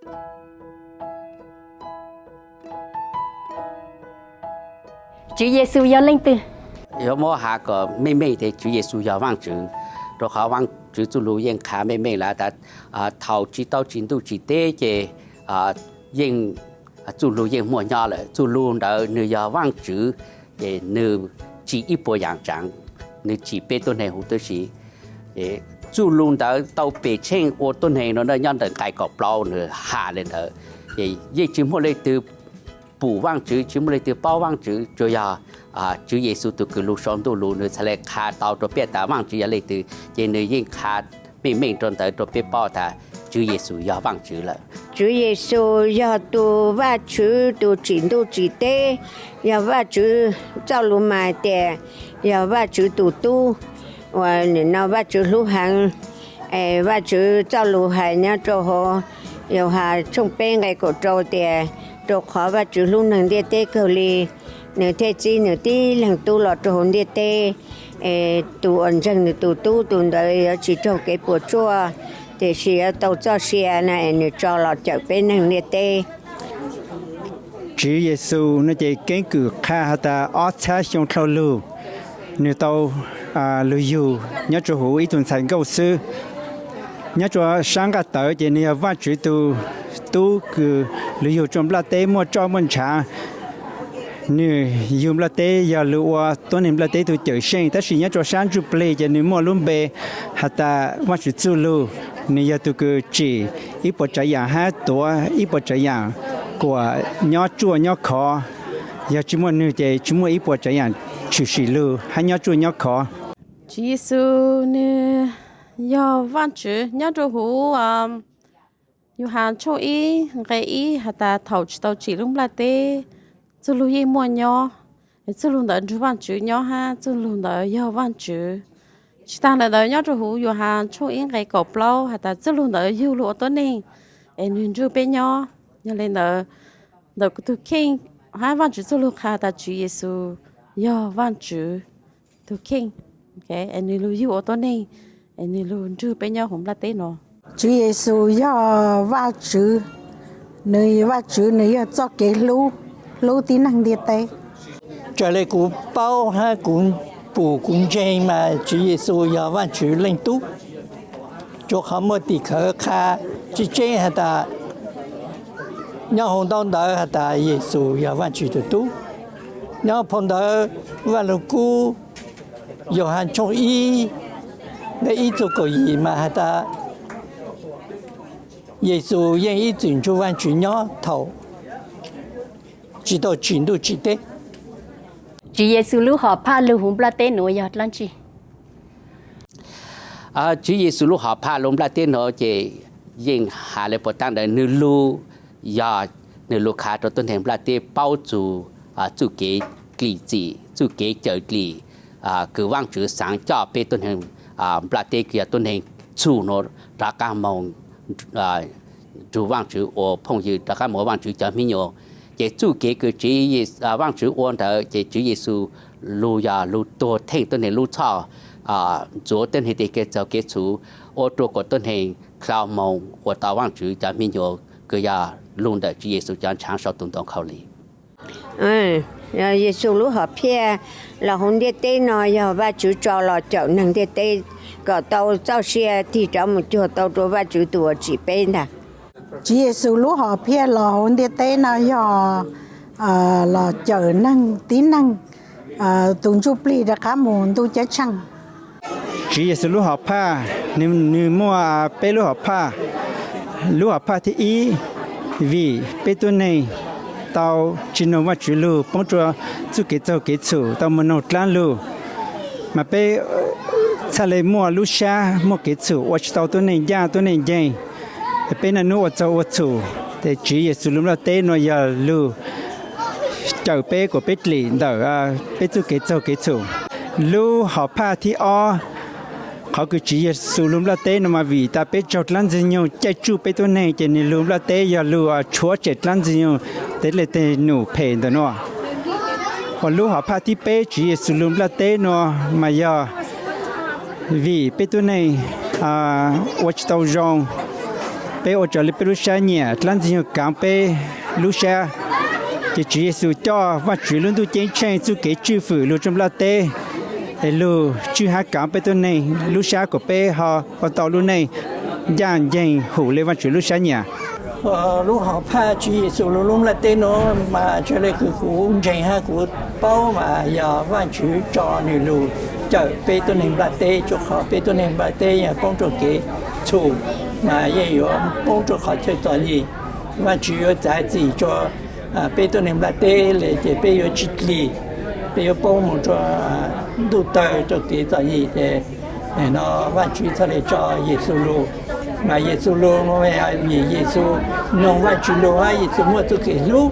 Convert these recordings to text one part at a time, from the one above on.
Tswv Yexus yog leej twg? Yuav muab has kom meej meej tias Tswv Yexus yog Vaajtswv, rua qhov Vaajtswv txuj lug yeej qha meej meej lawm tas thaum tsi tau tsim ntuj tsim teb ces yeej txuj lug yeej muaj nyob lawm. Txuj lug ntawd nwg yog Vaajtswv, ces nwg tsim ib puas yaam tsaav, nwg tsim peb tuab neeg huv tib si. Txuj lug ntawd tau pem tsheej ua tuab neeg no nyob ntawm nqai kaum plaub nwg has le ntawd. Ces yeej tsi muaj leej twg pum Vaajtswv, tsi muaj leej twg paub Vaajtswv, tsuas yog Tswv Yexus tug kws lug sau ntuj lug nwg txhad le qha tau rua peb tas Vaajtswv yog leej twg, ces nwg yeej qha meej meej rua ntawd rua peb paub tas Tswv Yexus yog Vaajtswv lawm. Tswv Yexus yog tug Vaajtswv tug tsim ntuj tsim teb, yog Vaajtswv txoj lug mas tias yog Vaajtswv tug tub uas nim no Vaajtswv hlub heev. Vaajtswv txoj lug hais nyob rua huv Yauhas tshooj peb nqe kaum rau tias, rua qhov Vaajtswv hlub neeg ntiaj teb kawg li, nwg thiaj txib nwg tib leeg tub los rua huv ntiaj teb, es tug uas ntseeg nwg tug tub tug ntawd yuav tsi raug kev puam tsuaj, tiam sis yuav tau txoj sia na es nwg tso los cawm peb neeg ntiaj teb. Tswv Yexus no ces keeb kwm qha has tas ob txhab xyoo dlhau lug, nwg tau lug yug nyob rua huv ib tug ntxhais nkauj xwb. Nyob rua sab nqaj tawv ces nwg yog Vaajtswv tug tub kws lug yug rua nplaj teb muaj roj muaj ntshaav. Nwg yug nplaj teb yog lug ua tuab neeg nplaj teb tug cawm seej, tab sis nyob rua sab ntsuj plig ces nwg muaj lub npe has tas Vaajtswv txuj lug. Nwg yog tug kws tsim ib puas tsaav yaam hab tuav ib puas tsaav yaam kuas nyob ruaj nyob khov. Yog tsi muaj nwg ces tsi muaj ib puas tsaav yaam tshwm sim lug hab nyob ruaj nyob khov. Tswv Yexus nwg yog Vaajtswv. Nyob rua huv Yauhas tshooj ib nqe ib has tas thaum tsi tau tsim lub nplaj teb, txuj lug yeej muaj nyob, txuj lug ntawd nrug Vaajtswv nyob hab txuj lug ntawd yog Vaajtswv. Tsi taag le ntawd nyob rua huv Yauhas tshooj ib nqe kaum plaub has tas txuj lug ntawd yug lug ua tuab neeg es nwg nrug peb nyob. Yog le ntawd, ntawm kuv tug kheej hab Vaajtswv txuj lug qha tas Tswv Yexus yog Vaajtswv tug kheej, es nwg lug yug ua tuab neeg, es nwg lug nrug peb nyob huv nplaj teb no. Tswv Yexus yog Vaajtswv, nwg Vaajtswv nwg yog txoj kev hlub, hlub tib neeg ntiaj teb. Raws le kuv paub hab kuv pum kuv ntseeg mas Tswv Yexus yog Vaajtswv leej tub, rua qhov muaj tim khawv qha tseeb tseeb has tas nyob huv ntaub ntawv has tas Yexus yog Vaajtswv tug tub. Nyob phau ntawv Vaaj Lug Kub Yauhas tshooj ib nqe ib txug kaum yim mas has tas Yexus yeej ib txwm nrug Vaajtswv nyob thaum tsi tau tsim ntuj tsim teb. Tswv Yexus lub hom phaj lug huv nplaj teb nuav yog dlaab tsi? Tswv Yexus lub hom phaj lug nplaj teb nuav ces yeej has le puas taab ntawd, nwg lug yog nwg lug qha rua tuab neeg nplaj teb paub txug txuj kev dlim txim, txuj kev cawm dlim kws Vaajtswv xaav coj peb tuab neeg nplaj teb kws yog tuab neeg txhum nuav rov qaab moog nrug Vaajtswv ua phooj ywg, rov qaab moog ua Vaajtswv cov miv nyuas. Ces txuj kev kws Vaajtswv ua ntawd ces Tswv Yexus lug yog lug tuag theej tuab neeg lub txhoj, ntxuav tuab neeg tej kev txaug kev txhum, ua rua kuas tuab neeg dlhau moog ua tau Vaajtswv cov miv nyuas kws yog lug ntawm Tswv Yexus cov ntshaav sau tus ntoo khaus lim. Yexus lub hom phiaj los huv ntiaj teb no yog Vaajtswv tso los cawm neeg ntiaj teb kom tau txoj sia tig rov moog cuag tau rua Vaajtswv tug uas tsim peb ntag. Tswv Yexus lub hom phiaj los huv ntiaj teb no yog los cawm neeg tib neeg, tus ntsuj plig rov qaab moog ntuj ceeb tsheej. Tswv Yexus lub hom phaj, nwg muaj peb lub hom phaj. Lub hom phaj thib ib, vim peb tuab neeg tau tsi noog Vaajtswv lug, poob rua txuj kev txaug kev txhum, tau moog noog dlaab lug, mas peb txhaj le muaj lub sab muaj kev txhum ua tsi tau tuab neeg ncaaj tuab neeg nceeg. Peb naj nub ua txaug ua txhum, tes Tswv Yexus lug nplaj teb nuav yog lug cawm peb kuas peb dlim ntawm peb txuj kev txaug kev txhum. Lub hom phaj thib ob, qhov kws Tswv Yexus lug nplaj teb nuav mas vim tas peb raug dlaab Ntxwg Nyoog caij tsuj peb tuab neeg, ces nwg lug nplaj teb yog lug tshuav tshem dlaab Ntxwg Nyoog tej le tej num phem ntawm nuav. Hos lub hom phaj thib peb Tswv Yexus lug nplaj teb nuav mas yog vim peb tuab neeg ua tsi tau zoo, Peb ua raws li peb lub sab nyiam, dlaab Ntxwg Nyoog kaav peb lub sab. Ces Tswv Yexus coj Vaajtswv lub Ntuj Ceeb Tsheej txuj kev tswj fwm lug rua nplaj teb, es lug tswj hab kaav peb tuab neeg lub sab kuas peb ho ua tau lub neej ncaaj nceeg hum le Vaajtswv lub sab nyiam. Lub hom phaj Tswv Yexus lug lub nplaj teb nuav mas raws le kws kuv ntseeg hab kuv paub mas yog Vaajtswv tso nwg lug cawm peb tuab neeg nplaj teb, rua qhov peb tuab neeg nplaj teb yeej poob rua kev txhum, mas yeej yuav poob rua qhov chaw txom nyem. Vaajtswv yuav txav txim rua peb tuab neeg nplaj teb le ces peb yuav tsi dlim, peb yuav poob moog rua ntuj tawg rua kev txom nyem ces no Vaajtswv txhaj le tso Yexus lug. Mas Yexus lug, Yexus noog Vaajtswv lug hab Yexus muaj txuj kev hlub,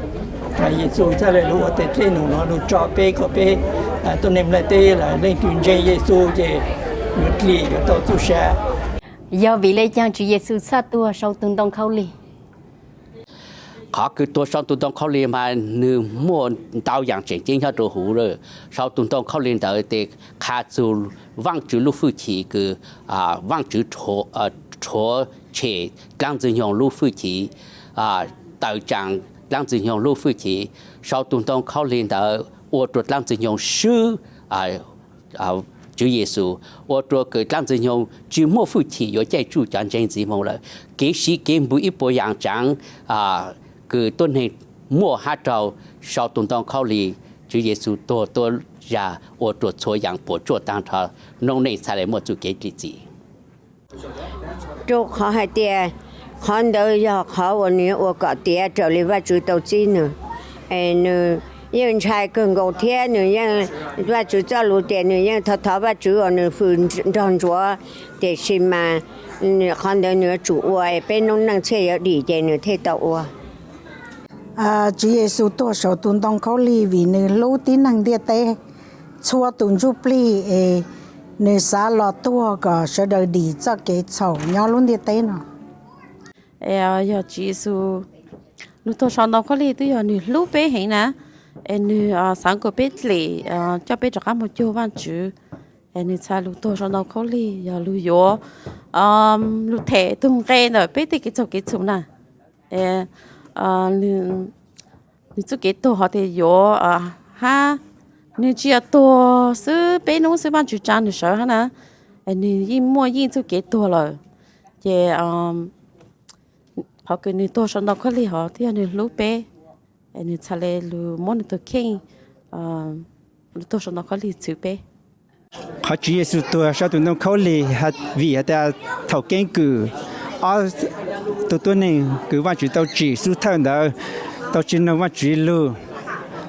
mas Yexus txhaj le lug ua tej dlej num nuav lug tso peb kuas peb tuab neeg nplaj teb lawm leej twg ntseeg Yexus ces yuav dlim yuav tau txuj sa. Yog vim le caag Tswv Yexus txhaj tuag sau tug ntoo khaub lig? Qhov kws tuag sau tug ntoo khaub lig mas nwg muaj ntau yaam tseem ceeb nyob rua huv. Sau tug ntoo khaub lig ntawd tes qha txug Vaajtswv lub fwj chim kws Vaajtswv rhuav tshem dlaab Ntxwg Nyoog lub fwj chim, tawm tsaam dlaab Ntxwg Nyoog lub fwj chim. Sau tug ntoo khaub lig ntawd ua rua dlaab Ntxwg Nyoog swb Tswv Yexus, ua rua kws dlaab Ntxwg Nyoog tsi muaj fwj chim yuav caij tsuj cov ntseeg ntxiv moog lawm. Kev siv kev npw ib puas yaam tsaav kws tuab neeg muaj hab raug, sau tug ntoo khaub lig, Tswv Yexus tuag tuab zag ua rua txhua yaam puam tsuaj taag nrho, noob neej txhaj le muaj txuj kev dlim txim. Rua qhov hais tias qhov ntawd yog qhov uas nwg ua kom tiav raws li Vaajtswv tau txib nwg. Nwg yeej ntshai kawg nkaus thiab nwg yeej, Vaajtswv txoj lus tias nwg yeej thov thov Vaajtswv uas nwg hwm nrog ntsuav, tiam sis mas qhov ntawd nwg yuav tsum ua es peb noob neej thiaj yuav dim ces nwg thiaj tau ua. Tswv Yexus tuag saum tus ntoo khaub lig vim nws hlub tib neeg ntiaj teb, txhua tus ntsuj plig es nws xav los tuag kom sawv daws dim txoj kev txhaum nyob lub ntiaj teb no. Yog Tswv Yexus nws tuag saum ntoo khaub lig twb yog nws hlub peb heev na, es nws xav kom peb dlim, coj peb rov qab mus cuag Vaajtswv. Es nws txhaj lug tuag saum ntoo khaub lig yog lug yuav lug them tug nqe ntawm peb tej kev txhaum kev txhum na. Nws txuj kev tuag hov tes yuav hab, nws tsi yog tuag xwb peb nub xwb Vaajtswv tsa nws sawv hab na. Nws yeej muaj yeej txuj kev tuag lawm, ces qhov kws nws tuag saum ntoo khaub lig hov twb yog nws hlub peb, nws txhaj le lug muab nws tug kheej lug tuag saum ntoo khaub lig txhwv peb. Qhov Tswv Yexus tuag saum tus ntoo khaub lig vim has tas thaum keeb kwm ob tug tuab neeg kws Vaajtswv tau tsim xub thawj ntawd tau tsi noog Vaajtswv lug,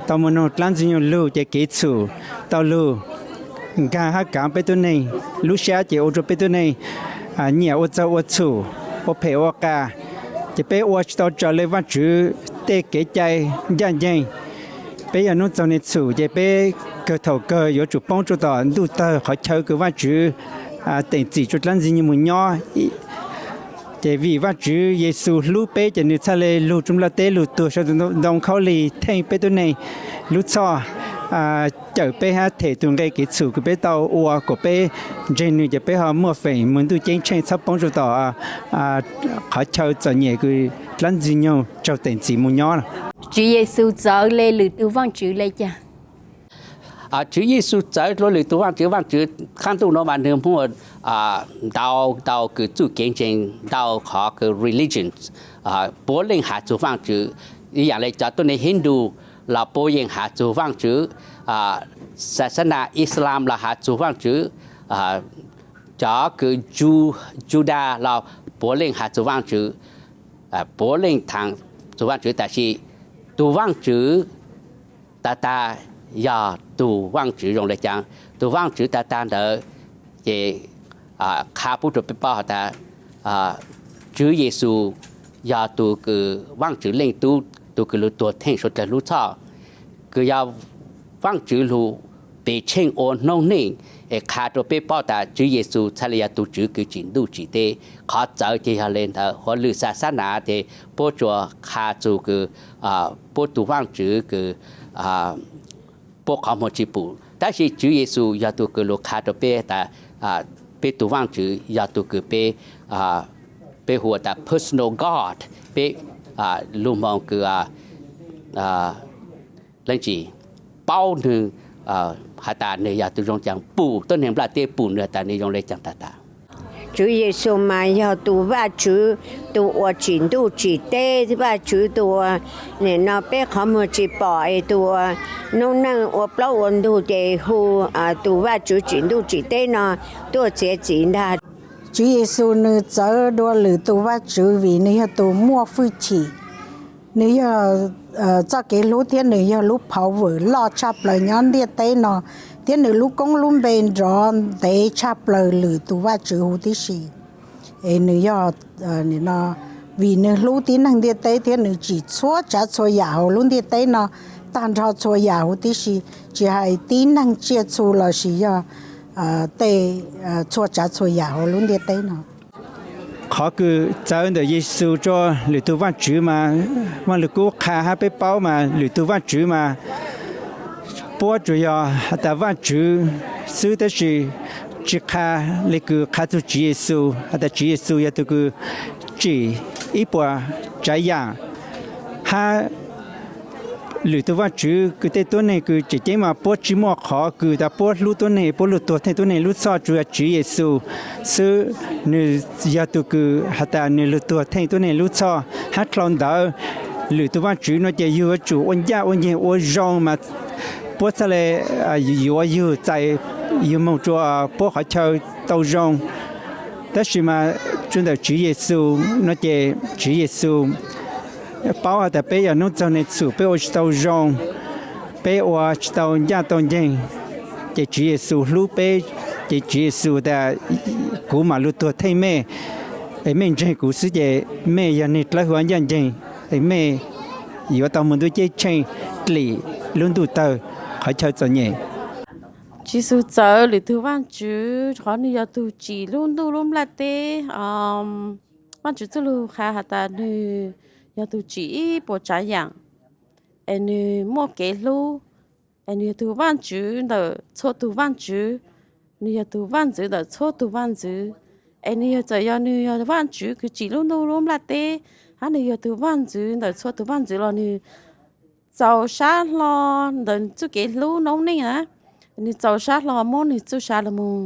tau moog noog dlaab Ntxwg Nyoog lug ces kev txhum tau lug nkaag hab kaav peb tuab neeg lub sab ces ua rua peb tuab neeg nyiam ua txaug ua txhum, ua phem ua qas, ces peb ua tsi tau raws le Vaajtswv tej kev cai ncaaj nceeg. Peb yog nub txaug nwg txhum ces peb kawg thaum kawg yuav tsum poob rua tom ntuj tawg qhov chaw kws Vaajtswv teem txim rua dlaab Ntxwg Nyoog moog nyob. Ces vim Vaajtswv Yexus hlub peb ces nws txhaj le lug rua nplaj teb lug tuag saum tus ntoo khaub lig theej peb tuab neeg lub txhoj, cawm peb hab them tus nqe kev txhum kws peb tau ua kom peb ntseeg nws ces peb ho muaj feem moog ntuj ceeb tsheej txhob poob rua tom qhov chaw txom nyem kws dlaab Ntxwg Nyoog raug teem txim moog nyob. Tswv Yexus txawv le lwm tug vaajtswv le caag? Tswv Yexus txawv dlua lwm tug vaajtswv. Vaajtswv qaab ntuj nuav mas nwg muaj ntau ntau kws txuj kev ntseeg, ntau qhov kws religion, puav leej has txug vaajtswv. Ib yaam le cov tuab neeg Hindu los puav yeej has txug vaajtswv, xas xab nas Islam los has txug vaajtswv, cov kws Juda los puav leej has txug vaajtswv, puav leej thaam txug vaajtswv. Tab sis tug vaajtswv tag tag yog tug vaajtswv zoo le caag? Tug vaajtswv tag tag ntawd ces qha pub rua peb paub has tas Tswv Yexus yog tug kws vaajtswv leej tub, tug kws lug tuag theej suav dlawg lub txhoj, kws yog vaajtswv lug pes tsheej ua noob neej, es qha rua peb paub tas Tswv Yexus txhaj le yog tug tswv kws tsim ntuj tsim teb. Qhov txawv ces yog le ntawd. Huv lwm xas xab nas ces puab tsuas qha txug kws puab tug vaajtswv kws puab qhov muag tsi pum, tab sis Tswv Yexus yog tug kws lug qha rua peb tas peb tug vaajtswv yog tug kws peb peb hu tas personal God, peb lub hmoo kws leej tsis paub nwg has tas nwg yog tus zoo caag, pum tuab neeg nplaj teb pum nwg has tas nwg zoo le caag tag tag. Tswv Yexus mas yog tus Vajtswv, tus uas tsim ntuj tsim teb, Vajtswv tus uas nim no peb qhov muag tsis pom es tus uas noob neej ua plaub ua ntug ces hu tus Vajtswv tsim ntuj tsim teb no tuaj txiav txim ntag. Tswv Yexus nws txawv dua lwm tus vaj tswv vim nws yog tus muaj hwj chim, nws yog txoj kev hlub thiab nws yog lub power loj tshaj plaws nyob ntiaj teb no, thiab nws lub koob lub npe nrov ntev tshaj plaws lwm tus vaj tswv huv tib si. Es nws yog, vim nws hlub tib neeg ntiaj teb thiab nws tsim txhua tsav txhua yam hauv lub ntiaj teb no tag nrho txhua yam huv tib si, tsis hais tib neeg tsiaj txhu lossis yog tej txhua tsav txhua yam hauv lub ntiaj teb no. Qhov kws txawv ntawm Yexus rua lwm tug vaaj tswv mas, Vaaj Lug Kub qha hab peb paub mas lwm tug vaaj tswv mas puab tsuas yog has tas vaaj tswv xwb, tab sis tsis qha le kws qha txug Tswv Yexus has tas Tswv Yexus yog tug kws tsim ib puas tsav yaam, hab lwm tug vaaj tswv kws tej tuab neeg kws tseem ceeb mas puab tsis muaj qhov kws tas puab hlub tuab neeg, puab lug tuag theej tuab neeg lub txhoj, tsuas yog Tswv Yexus xwb, nwg yog tug kws has tas nwg lug tuag theej tuab neeg lub txhoj. Hab dlhau ntawd lwm tug vaaj tswv no ces yug yuav tsum ua ncaaj ua nceeg ua zoo mas puab txhaj le yuav yug txais yug moog rua puab qhov chaw tau zoo. Tab sis mas tsuas ntawm Tswv Yexus no ces Tswv Yexus paub has tas peb yog noob txaug neeg txhum, peb ua tsis tau zoo, peb ua tsis tau ncaaj tau nceeg, ces Tswv Yexus hlub peb, ces Tswv Yexus tas kuv mam lug tuag theej mej, es mej ntseeg kuv xwb ces mej yog neeg dlawb huv ncaaj nceeg, es mej yuav tau moog ntuj ceeb tsheej dlim lub ntuj tawg qhov chaw txom nyem. Tswv Yexus txawv lwm tug vaaj tswv qhov nwg yog tug tsim lub ntuj lub nplaj teb. Vaaj tswv txuj lug qha has tas nwg yog tug tsim ib puas tsav yaam, es nwg muaj kev hlub, es nwg yog tug vaaj tswv ntawm txhua tug vaaj tswv, nwg yog tug vaaj ntxwv ntawm txhua tug vaaj ntxwv, es nwg yog txawm yog nwg yog vaaj tswv kws tsim lub ntuj lub nplaj teb, hab nwg yog tug vaaj ntxwv ntawm txhua tug vaaj ntxwv los nwg txaus sab hlo ntawm txuj kev hlub noob neej na, nwg txaus sab hlo muab nwg txuj sa lug moog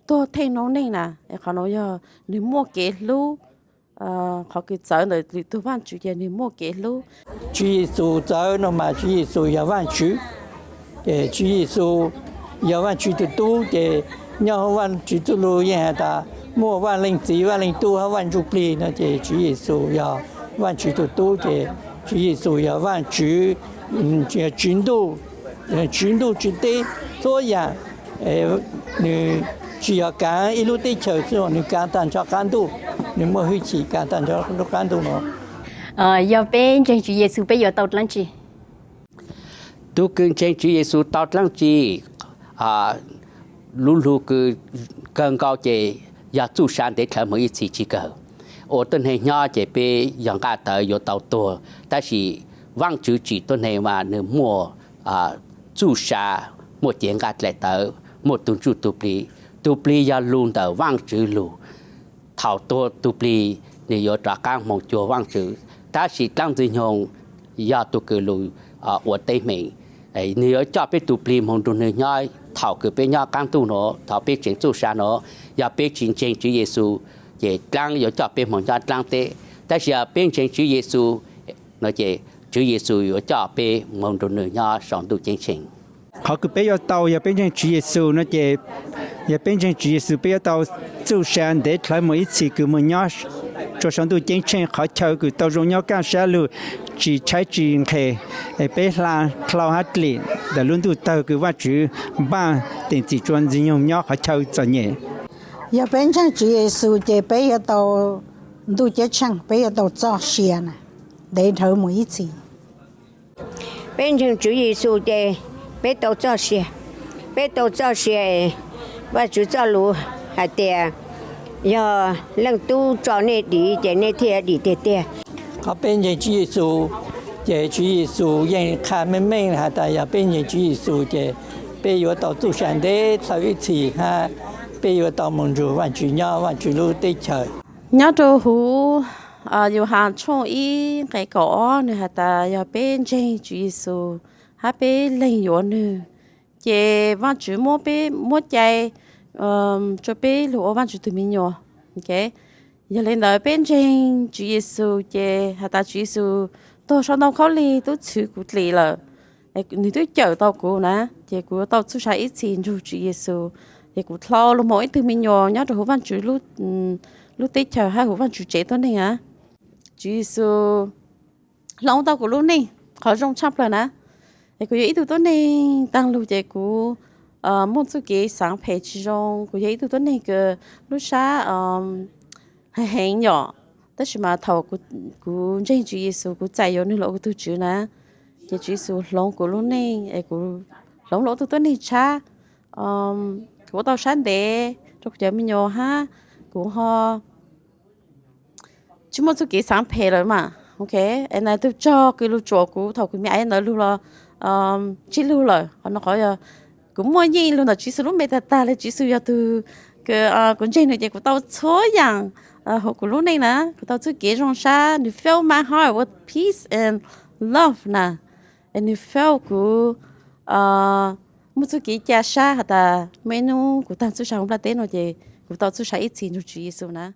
tuag theej noob neej na. Qhov nuav yog nwg muaj kev hlub, qhov kws txawv ntawm lwm tug vaaj tswv ces nwg muaj kev hlub. Tswv Yexus txawv no mas Tswv Yexus yog vaaj tswv, ces Tswv Yexus yog vaaj tswv tug tub, ces nyob huv vaaj tswv txuj lug yeej has tas muaj vaaj leej txiv vaaj leej tub hab vaaj ntsuj plig no ces Tswv Yexus yog vaaj tswv tug tub, ces Tswv Yexus yog vaaj tswv, tswv ntuj, tswv ntuj tswv teb txhua yaam. Nwg tsis yog kaav ib lub teb chaws xwb, nwg kaav taag nrho qaab ntuj, nwg muaj hwj chim kaav taag nrho lub qaab ntuj no. Yog peb ntseeg Tswv Yexus peb yuav tau dlaab tsi? Tug kws ntseeg Tswv Yexus tau dlaab tsi? Lub lug kws kawg nkaus ces yog txuj sa ntev dlhawv moog ib txhis tsi kawg. Ua tuab neeg nyob ces peb yog nqaj tawv yuav tau tuag, tab sis Vaajtswv tsim tuab neeg mas nwg muaj txuj sa, muaj cev nqaj dlaim tawv, muaj tug ntsuj tug plig. Tug plig yog lug ntawm Vaajtswv lug. Thaum tuag tug plig nwg yuav rov qaab moog cuag Vaajtswv, tab sis dlaab ntxwg nyoog yog tug kws lug ua teeb meem, nwg yuav coj peb tug plig moog nrug nwg nyob thaum kws peb nyob qaab ntuj nuav. Thaum peb tseem txuj sa nuav, yog peb tsi ntseeg Tswv Yexus, ces dlaab yuav coj peb moog nyob dlaab teb. Tab sis yog peb ntseeg Tswv Yexus no ces Tswv Yexus yuav coj peb moog nrug nwg nyob sau ntuj ceeb tsheej. Qhov kws peb yuav tau yog peb ntseeg Tswv Yexus no ces, yog peb ntseeg Tswv Yexus peb yuav tau txuj sa ntev dlhawv moog ib txhis kws moog nyob rua sau ntuj ceeb tsheej qhov chaw kws tau zoo nyob kaaj sab lug, tsi tshaib tsi nqhes, es peb hla dlhau hab dlim ntawm lub ntuj tawg kws Vaajtswv npaaj teem txim rua ntxwg nyoog nyob qhov chaw txom nyem. Yog peb ntseeg Tswv Yexus ces peb yuav tau ntuj ceeb tsheej, peb yuav tau txoj sia na, ntev dlhawv moog ib txhis. Peb ntseeg Tswv Yexus ces peb tau txoj sia. Peb tau txoj sia, Vaajtswv txoj lug has tias, yog leej tub tso nej dim ces nej thiaj dim tiag tiag. Qhov peb ntseeg Tswv Yexus ces Tswv Yexus yeej qha meej meej has tas yog peb ntseeg Tswv Yexus ces peb yuav tau txuj sa ntev dlhawv ib txhis hab peb yuav tau moog nrug Vaajtswv nyob Vaajtswv lub teb chaws. Nyob rau huv Yauhas tshooj ib nqe kaum ob, nws has tas yog peb ntseeg Tswv Yexus hab peb lees yuav nwg, ces Vaajtswv muab peb, muab cai rua peb lug ua Vaajtswv tug me nyuam. Yog le ntawd peb ntseeg Tswv Yexus ces has tas Tswv Yexus tuag sau ntoo khaub lig tub txhwv kuv dlim lawm, nwg tub cawm tau kuv na, ces kuv yuav tau txuj sa ib txhis nrug Tswv Yexus, ces kuv dlhau lug moog ib tug me nyuam nyob rau huv Vaajtswv lub teb chaws hab huv Vaajtswv tsev tuab neeg na. Tswv Yexus hloov tau kuv lub neej qhov zoo tshaj plawg na. Es kuv yog ib tug tuab neeg taag lug ces kuv muaj txuj kev xaav phem tsis zoo, kuv yog ib tug tuab neeg kws lub sab heev heev yom. Tab sis mas thaum kuv ntseeg Tswv Yexus, kuv txais yuav nwg los ua kuv tug Tswv na, ces Tswv Yexus hloov kuv lub neej es kuv hloov lug ua tug tuab neeg tshab. Kuv ua tau sab ntev rau kuv cov me nyuam hab kuv ho tsis muaj txuj kev xaav phem lawm mas. Es nais tug tsog kws lug tsuam kuv thaum kuv me aiv ntawd lug los tsis lug lawm. Qhov no qhov yog kuv muaj yeej lug ntawm Tswv Yexus lub npe tag tag le. Tswv Yexus yog tug kws kuv ntseeg nwg ces kuv tau txhua yaam huv kuv lub neej na. Kuv tau txuj kev zoo sab, nwg fill my heart with peace and love na. Es nwg fill kuv muaj txuj kev ca sab has tas muaj ib nub kuv taag txuj sa huv nplaj teb no ces kuv tau txuj sa ib txhis nrug Tswv Yexus na.